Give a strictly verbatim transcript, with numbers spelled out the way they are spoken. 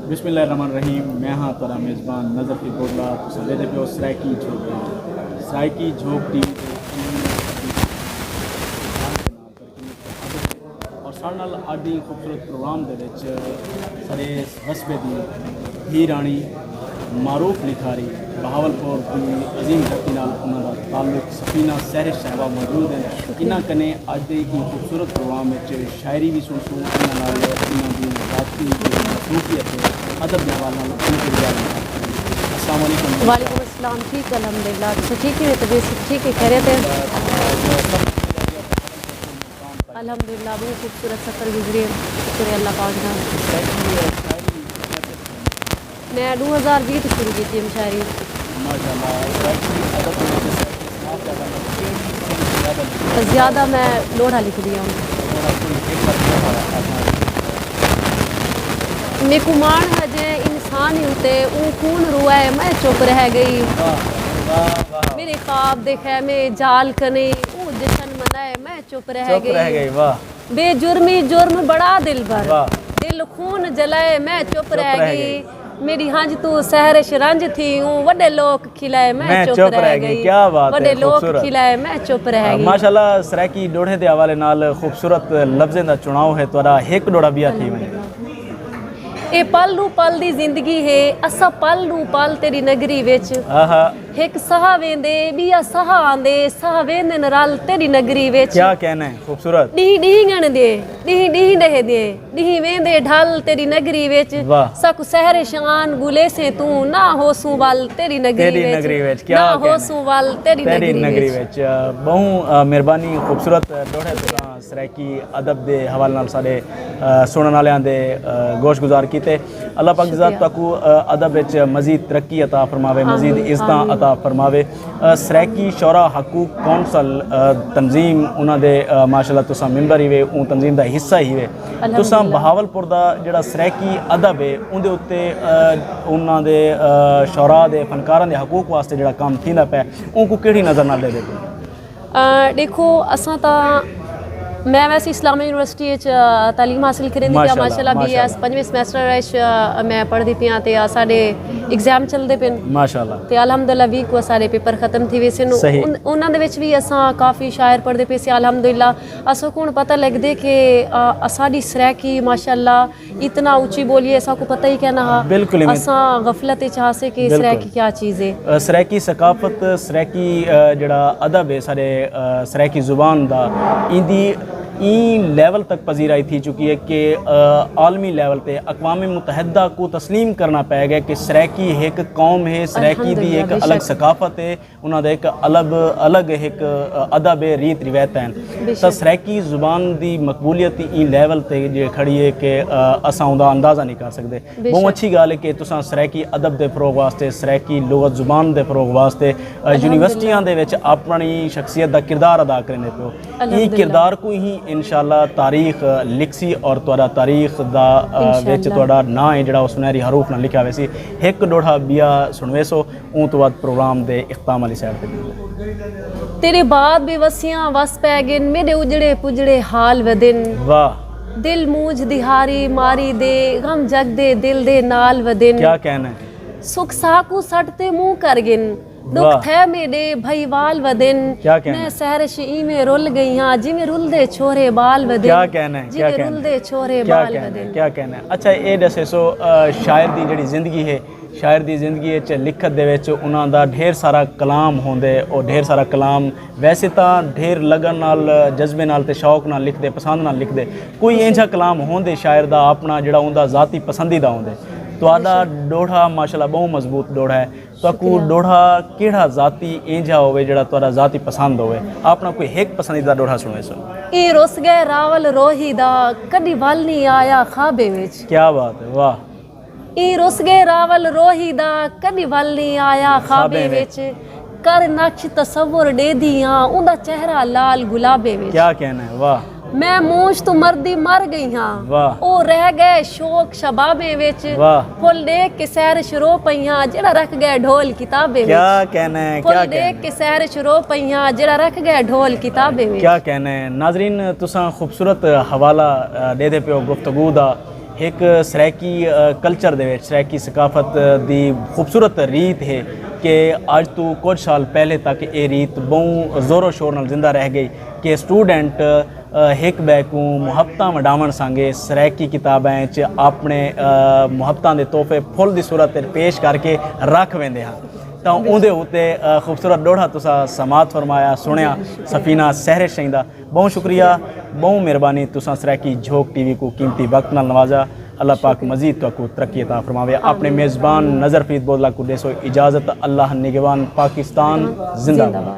بسم اللہ الرحمن الرحیم۔ میں ہاں تہاݙا میزبان نذر پیر بودلا۔ تساں ݙیہدے پیو سرائیکی جھوک ٹی وی۔ سرائیکی جھوک ٹی وی تے اور ساݙے نال اڄ دی خوبصورت پروگرام دے وچ ساݙے وسبے دی دھی راݨی معروف لکھاری، بہاول پور دی عظیم دھرتی نال انہاں دا تعلق، سفینہ سحر صاحبہ موجود ہن۔ انہاں کنے اڄ دے ایں خوبصورت پروگرام وچ شاعری وی سݨسوں، انہاں نال انہاں دی ذاتی جیڑھی مصروفیت ہے، ادب دے حوالے نال انہاں دی ڳالھ۔ السلام علیکم۔ وعلیکم السلام۔ ٹھیک، الحمدللہ۔ تساں ٹھیک ہو؟ طبیعت سب ٹھیک ہے؟ خیریت ہے؟ الحمدللہ، بہت خوبصورت سفر گزرے، شکر ہے اللہ پاک دا۔ میں ݙو ہزار ویہہ توں شروع کیتی ہے مشاعری۔ زیادہ میں ݙوہڑا لکھدی ہاں۔ میکوں ماݨ ہے جے انسانی اتے، اوں خون روائے میں چپ رہ ڳئی۔ میݙے خواب دے خیمے جال کنیں، اوں جشن منائے میں چپ رہ چپ گئی۔ رہ گئی، واہ۔ بے جرمی جرم بڑا دلبر، واہ۔ دل خون جلائے میں چپ چپ رہ رہ گئی۔ گئی۔ میݙی ہنج توں سحرش رنج تھی، اوں وݙے لوک کھلائے میں میں چپ چپ رہ رہ گئی۔ گئی۔ کیا بات وݙے ہے، لوک خوبصورت۔ کھلائے میں چپ رہ گئی۔ ماشاءاللہ، سرائیکی ݙوہڑے دے حوالے نال خوبصورت لفظیں دا چݨاؤ ہے تہاݙا۔ ہک ݙوہڑا ٻیا تھی ونڄے۔ اے پل ݙو پل دی زندگی ہے، اساں پل ݙو پل تیݙی نگری وچ۔ آہا۔ ہک ساہ ویندے، ٻیا ساہ آندے، ساہ ویندن رل تیݙی نگری وچ۔ کیا کہنا ہے، خوبصورت۔ ݙینہہ ݙینہہ ڳݨدے، ݙینہہ ݙینہہ ݙہدے، ݙینہہ ویندے ڈھل تیݙی نگری وچ۔ واہ۔ ساکوں سحر شان ڳولیسیں توں، نہ ہوسوں ول تیݙی نگری تیݙی وچ۔ نگری وچ، کیا نہ کہنا ہے۔ ہوسوں ول تیݙی تیݙی نگری نگری وچ۔ وچ۔ ٻہوں، آ، مہربانی، خوبصورت ݙوہڑے تساں سرائیکی ادب دے حوالے نال ساݙے، آ، سݨݨ آلیاں دے، آ، گوش گزار کیتے۔ اللہ پاک ذات شکریہ۔ تہاکوں، آ، ادب وچ مزید ترقی عطا فرماوے، مزید آمین، عزتاں آمین۔ عطا فرماوے۔ آ، سرائیکی شعراء حقوق کونسل، آ، تنظیم، انہاں دے، آ، ماشاءاللہ تساں ممبر ہیوے، اوں تنظیم دا حصہ ہیوے۔ الحمدللہ۔ تساں بہاول پور دا جیڑھا سرائیکی ادب ہے، اوندے اتے، آ، انہاں دے، آ، شعراء دے، فنکاراں دے حقوق واسطے جیڑھا کم تھیندا پئے، اونکوں کیڑھی نظر نال ݙیہدے پئے؟ آ، ݙیکھو، اساں تاں، میں ویسے اسلامک یونیورسٹی اچ، آ، تعلیم حاصل کریندی پیا، ماشاءاللہ، ماشاءاللہ، بی ایس ماشاءاللہ۔ پنجویں سیمسٹر اچ، آ، میں پڑھدی پیاں تے اساݙے ایگزام چلدے پن۔ ماشاءاللہ۔ تے الحمدللہ ویہہ کوں اساݙے پیپر ختم تھی ویسن۔ صحیح۔ ان-، انہاں دے وچ وی اساں کافی شاعر پڑھدے پئے سے، الحمدللہ۔ اساں کوں پتہ لڳدے کہ، آ، اساݙی سرائیکی ماشاءاللہ اتنا اچی ٻولی ہے، اساکوں پتہ ہی کائنا ہا۔ بالکل ایویں۔ اساں غفلت اچ ہاسے کہ بالکل۔ سرائیکی کیا چیز ہے۔ آ، سرائیکی ثقافت، سرائیکی، آ، جیڑھا ادب ہے ساݙے، آ، سرائیکی زبان دا، ایندی ایں لیول تک پذیرائی تھی چکی ہے کہ، آ، عالمی لیول تے اقوام متحدہ کوں تسلیم کرݨا پئے ڳئے کہ سرائیکی ہک قوم ہے، سرائیکی دی الحمدللہ، ہک بے الڳ شک۔ ثقافت ہے۔ انہاں دا ہک الگ، الگ ہک ادب ہے، ریت روایت ہن۔ بے شک۔ تاں سرائیکی زبان دی مقبولیت ایں لیول تے جے کھڑی ہے کہ، آ، اساں اوندا اندازہ نہیں کر سڳدے۔ بے شک۔ ٻہوں اچھی ڳالھ ہے کہ تساں سرائیکی ادب دے فروغ واسطے، سرائیکی لغت زبان دے فروغ واسطے، آ، الحمدللہ۔ یونیورسٹیاں دے وچ اپݨی شخصیت دا کردار ادا کریندے پئے ہو۔ ایں الحمدللہ۔ کردار کوں ہی انشاءاللہ تاریخ لکھسی اور تہاݙا تاریخ دا، آ، وچ انشاءاللہ۔ تہاݙا ناں ہے جیڑھا او سنہری حروف نال لکھیا ویسی۔ ہک ݙوہڑا ٻیا سݨویسو۔ اوں توں بعد پروگرام دے اختتام آلی سائیڈ تے ݙیندے۔ تیݙے بعد بھی وسیاں وس پئے ڳن، میݙے اجڑے پجڑے حال ودن۔ واہ۔ دل مونجھ دی ہاری ماری دے، غم جڳدے دل دے نال ودن۔ کیا کہنا ہے۔ سکھ ساہ کوں سٹ تے منہ کر ڳن، ݙکھ واہ۔ تھئے میݙے بھئیوال ودن۔ کیا کہنا ہے۔ میں سحرش ایویں رل ڳئی ہاں، جیویں رلدے چھوہرے ٻال ودن۔ کیا کہنا ہے، کیا جیویں کہنا ہے۔ رلدے چھوہرے کیا ٻال کہنا ہے، ودن۔ کیا کہنا ہے۔ اچھا، اے ݙسیسو، آ، شاعر دی جیڑھی زندگی ہے، شاعر دی زندگی وچ، لکھت دے وچ انہاں دا ڈھیر سارا کلام ہوندے، او ڈھیر سارا کلام ویسے تاں ڈھیر لگن نال، جذبے نال تے شوق نال لکھدے، پسند نال لکھدے۔ کوئی اینجھا کلام ہوندے شاعر دا اپݨا جیڑھا اوندا ذاتی پسندیدہ ہوندے؟ تہاݙا ݙوہڑا ماشاءاللہ ٻہوں مضبوط ݙوہڑا ہے۔ تہاکوں شکریہ۔ ݙوہڑا کیڑھا ذاتی اینجھا ہووے جیڑھا تہاݙا ذاتی پسند ہووے؟ اپݨا کوئی ہک پسندیدہ ݙوہڑا سݨویسو۔ ایں رس ڳئے راول روہی دا، کݙی ول نی آیا خوابیں وچ۔ کیا بات ہے، واہ۔ ایں رس ڳئے راول روہی دا، کݙی ول نی آیا خوابیں خوابیں وچ۔ وچ۔ کر نقش تصور ݙیہدی ہاں، اوندا چہرہ لال گلابیں وچ۔ کیا کہنا ہے، واہ۔ میں مونجھ توں مردی مر ڳئی ہاں۔ واہ۔ او رہ ڳئے شوق شبابیں وچ۔ واہ۔ پھل ݙیکھ کے سحرش رو پئی ہاں، جیڑھا رکھ ڳئے ڈھول کتابیں وچ۔ کیا کہنا ہے، پھل کیا کہنا ݙیکھ ہے۔ کے سحرش رو پئی ہاں، جیڑھا رکھ ڳئے ڈھول کتابیں وچ۔ کیا کہنا ہے۔ ناظرین، تساں خوبصورت حوالہ، آ، ݙیہدے پیو گفتگو دا۔ ہک سرائیکی کلچر دے وچ، سرائیکی ثقافت دی خوبصورت ریت ہے کہ اڄ توں کجھ سال پہلے تک اے ریت ٻہوں زور و شور نال زندہ رہ ڳئی کہ اسٹوڈنٹ ہک ٻئے کوں محبتاں ونڈاوݨ سانگے سرائیکی کتاباں اچ اپݨے محبتاں دے تحفے پھل دی صورت اچ پیش کر کے رکھ ویندے ہن۔ تاں اوندے اتے خوبصورت ݙوہڑا تساں سماعت فرمایا، سݨیا، سفینہ سحر شئیں دا۔ ٻہوں شکریہ، ٻہوں مہربانی، تساں سرائیکی جھوک ٹی وی کوں قیمتی وقت نال نوازا۔ اللہ پاک مزید تہاکوں ترقی عطا فرماوے۔ اپݨے میزبان نذر فرید بودلا کوں ݙیسو اجازت۔ اللہ نگہبان۔ پاکستان زندہ باد۔